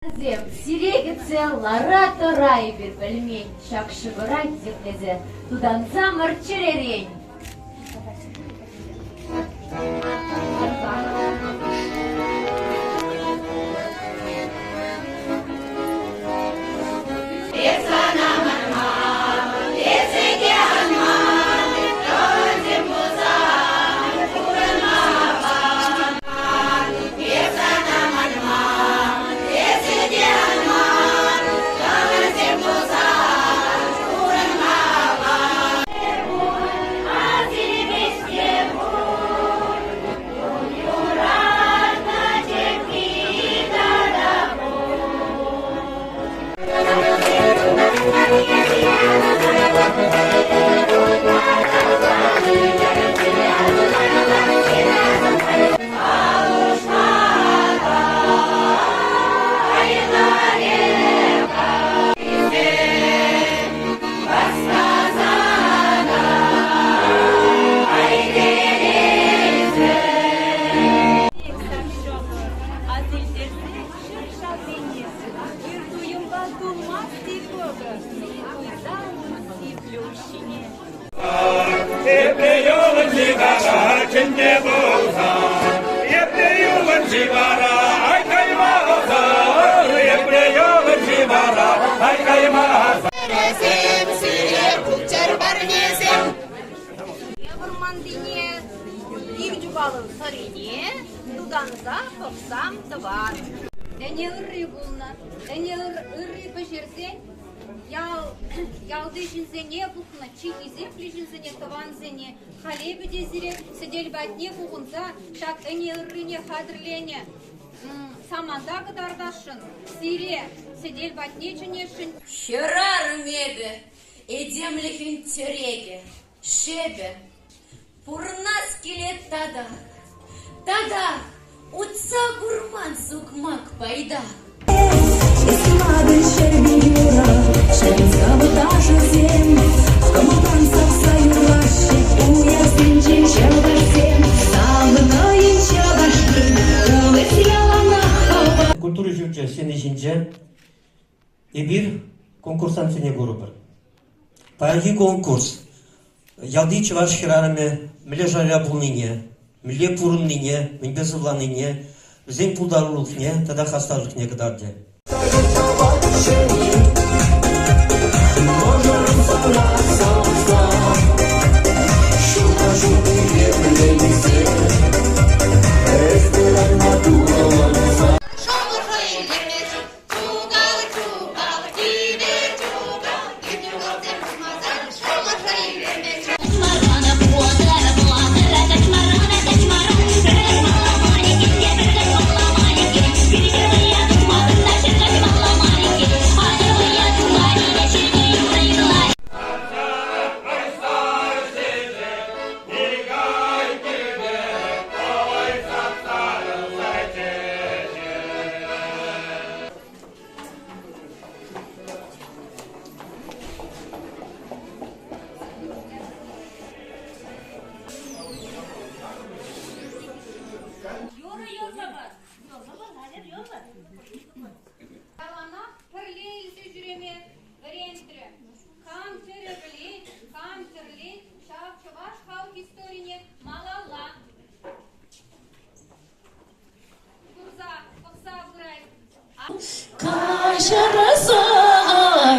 Вӗсем сире кӗтсе лара-тӑра эпир пӗлмен ҫак ҫӑкӑра хисеплесе тутансамӑр чӗререн. Эс сана манман, эсӗ те ан ман, тӑвансем пулсан пурӑнма аван. Эс сана манман, эсӗ те ан ман, тӑвансем пулсан пурӑнма аван. Асилмест те пуль, ун юратнӑ чӗппи тата пуль. Асилтерсе ҫӗр Ир туйӑмпа тулмасть-и кӑкӑр, Туйсан сиплӗ уҫҫине. Епле юлӑн-ши вара чӗнте пулсан? Епле юлӑн-ши вара ай каймасан? Епле юлӑн-ши вара ай каймасан? Сем сире пулчӑр парнесем. Вӑрмантине ир чупалӑн сӑрине тутанса пӑхсам тӑван. Ӗне ырри пулнӑ. Ӗне ырри пӗҫерсен ял ялти ҫынсене пухнӑ чи хисеплӗ ҫынсене, тӑвансене халепӗ те сире сӗтел патне пухӑнса ҫак ӗне ыррине хатӗрленӗ саманта кӑтартасшӑн, сире сӗтел патне чӗнесшӗн. Хӗрарӑм эпӗ, этемлӗхӗн тӗрекӗ, шепӗ. Пурӑнас килет татах, татах, утса курман сукмак пайтах. Эсмадӑн ҫӗрпе юрӑ, ҫӗн сӑвӑ ташӑсем, кӑмӑлтан савса юрлаҫҫӗ уявсенче чӑвашсем. Савӑнайӑн чӑваш ен, тӑвӑс яланах хӑва. Культура ҫурчӗ сцени ҫинче эпир конкурсантсене курӑпӑр. Паянхи конкурс ялти чӑваш хӗрарӑмӗ мӗнле шайра пулнине, мӗнле пурӑннине, мӗнпе сывланине, вӗсен пултарулӑхне тата хастарлӑхне кӑтартӗ. Шӑмӑршӑ илемлӗ Чукал, чукал, кивӗ чукал, кивӗ чукалсем пулмасан шӑмӑршӑ илемлӗ. Юрӑ юрлӑпӑр. Юрлӑпӑр, хатӗр юрлӑр. Яланах пӗрле илсе ҫӳреме вӗрентрӗ. Кам тӗрӗ пӗлет, кам тӗрлет, ҫав чӑваш халӑх историне малалла курса, пӑхса пырать. Каҫарса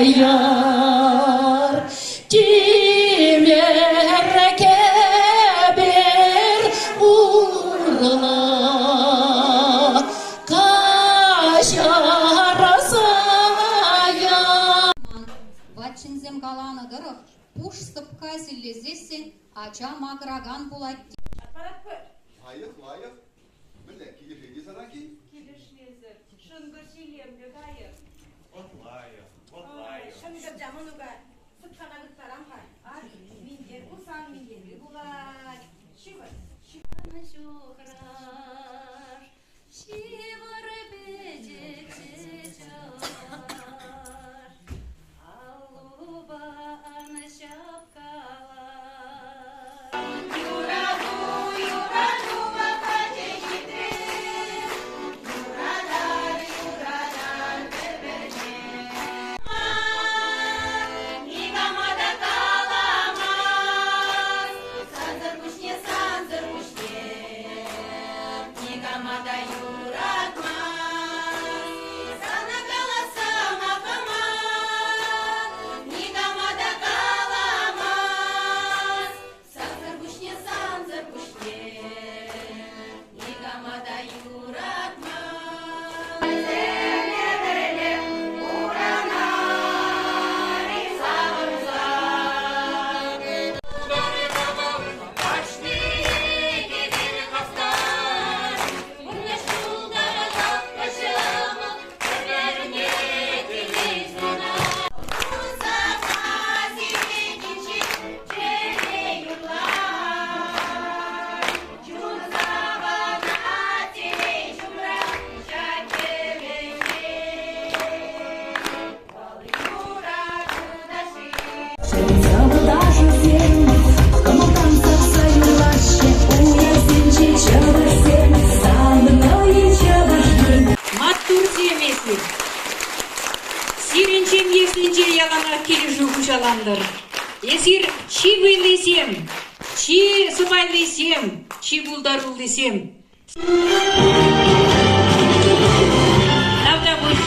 яр, тимӗр кӗпер урлӑ. Каҫарса яр. Ват ҫынсем каланӑ тӑрӑх, пуш сӑпка силлесессӗн ача макӑракан пулать. Лайӑх, лайӑх. Мӗнле, килӗшет-и сана кин? Килӗшмесӗр. Шӑнкӑрч илемлӗ кайӑк. Вӑт лайӑх, вӑт лайӑх. Шӑнкӑрча мӑнука сыпкана вырттарам-ха. Ах, минтер пулсан минтерли пулать. Ҫывӑр. Ҫухраш, ҫывӑр пӗчӗкҫӗ чӑваш, аллупа ан ҫапкала. Юрату, юрату вӑхӑчӗ ҫитрӗ. Юратар, юратар. эпир. Сирӗн ҫемьесенче яланах килӗшӳ хуҫалантӑр. Эсир чи вӑйлисем, чи сӑпайлисем, чи пултаруллисем. Тавтапуҫ.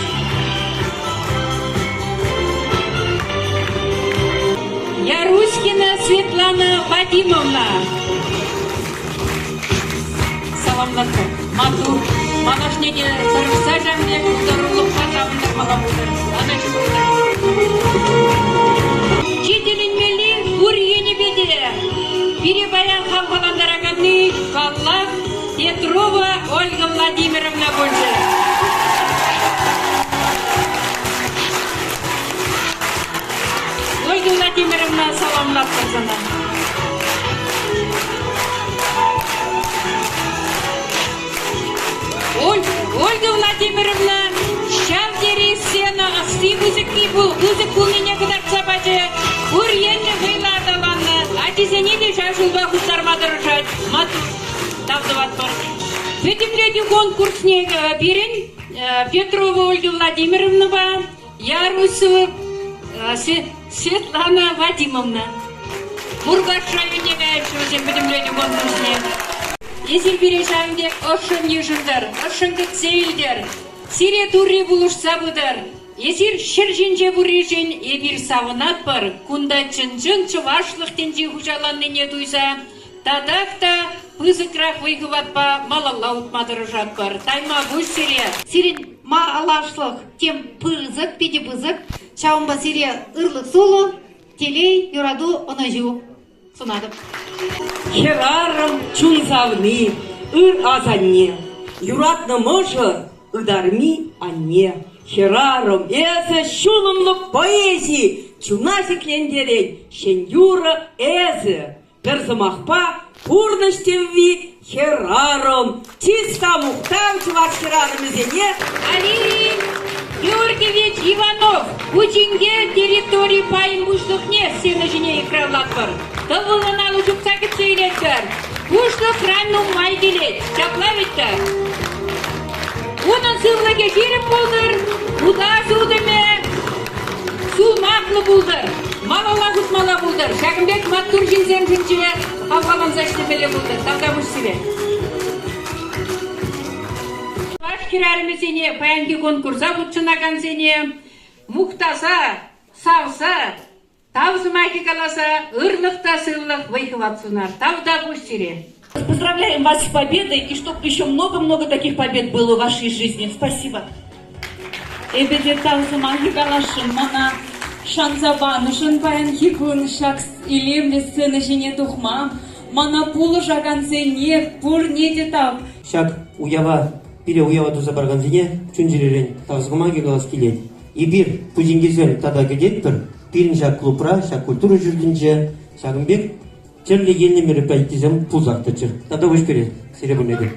Яруськина Светлана Вадимовна. Саламлатпӑр. Маттур. Малашне те тӑрӑшса ҫавне пултарулӑхпа савӑнтармалла пултӑр. Ӑнӑҫу пултӑр. Чи тӗлӗнмелли пур енӗпе те пире паян хавхалантараканни, паллах, Петрова Ольга Владимировна пулчӗ. Ольга Владимировна, саламлатпӑр сана. Ольга Владимировна ҫав тери сцена ӑсти пысӑкки пысӑк пулнине кӑтартса пачӗ. Пур енлӗ вӑйлӑ аталаннӑ. Ачисене те ҫав ҫулпа хуттарма тӑрӑшать. Маттур. Тав тӑватпӑр. Пӗтӗмлетӳ конкурсне пирӗн Петрова Ольга Владимировнӑпа Ярусова Светлана Вадимовна. Муркаш районне каяҫҫӗ вӗсем пӗтӗмлетӳ конкурсне. Эсир пире ҫавӑн пек ӑшшӑн йышӑнтӑр, ӑшшӑн кӗтсе илтӗр. Сире Турри пулӑшса пытӑр. Эсир ҫӗр ҫинче пурришӗн эпир савӑнатпӑр. Кунта чӑн-чӑн чӑвашлӑх тӗнчи хуҫаланнине туйса татах та пысӑкрах вӑй-хӑватпа малалла утма тӑрӑшатпӑр. Тайма пуҫ сире! Сирӗн малашлӑх тем пысӑк, питӗ пысӑк. Ҫавӑнпа сире ырлӑх-сулӑх, телей, юрату, ӑнӑҫу сунатӑп. Хӗрарӑм чун савни, ыр асанне, юратнӑ мӑшӑр, ытарми анне. Хӗрарӑм, эсӗ ҫулӑмлӑ поэзи, чуна ҫӗклентерет ҫӗн юрӑ эсӗ. Пӗр сӑмахпа, пурнӑҫ тӗвви хӗрарӑм. Чыс та мухтав чӑваш хӗрарӑмӗсене. Валерий Георгиевич Иванов Пучинке территори пайӗн пуҫлӑхне сцена ҫине йыхравлатпӑр. Тӑвӑллӑн алӑ ҫупса кӗтсе илетпӗр. Пуҫлӑхран нумай килет. Ҫапла вӗт-тӗр. Унӑн сывлӑхӗ ҫирӗп пултӑр, утас утӑмӗ сулмаклӑ пултӑр, малалла кусмалла пултӑр. Ҫакӑн пек маттур ҫынсемшӗнче хавхаланса ӗҫлемелле пултӑр. Тавтапуҫ сире. Чӑваш хӗрарӑмӗсене паянхи конкурса хутшӑнакансене мухтаса, савса Тав сӑмахӗ каласа ырлӑх та сывлӑх, вӑй-хӑват сунар. Тавтапуҫ сире! Поздравляем вас с победой и чтобы еще много-много таких побед было в вашей жизни. Спасибо. Эпӗ те тав сӑмахӗ каласшӑн мана шанса панӑшӑн паянхи кун ҫак илемлӗ сцена ҫине тухма мана пулӑшакансене пурне те тав. Ҫак уява пире уява туса паракансене чун-чӗререн тав сӑмахӗ калас килет. Эпир пучинкесем тата кӗтетпӗр. Пирӗн ҫак клубра, ҫак культура ҫуртӗнче ҫакӑн пек тӗрлӗ енлӗ мероприятисем пулсах тӑччӑр. Тата пуҫ пире сире пурне те.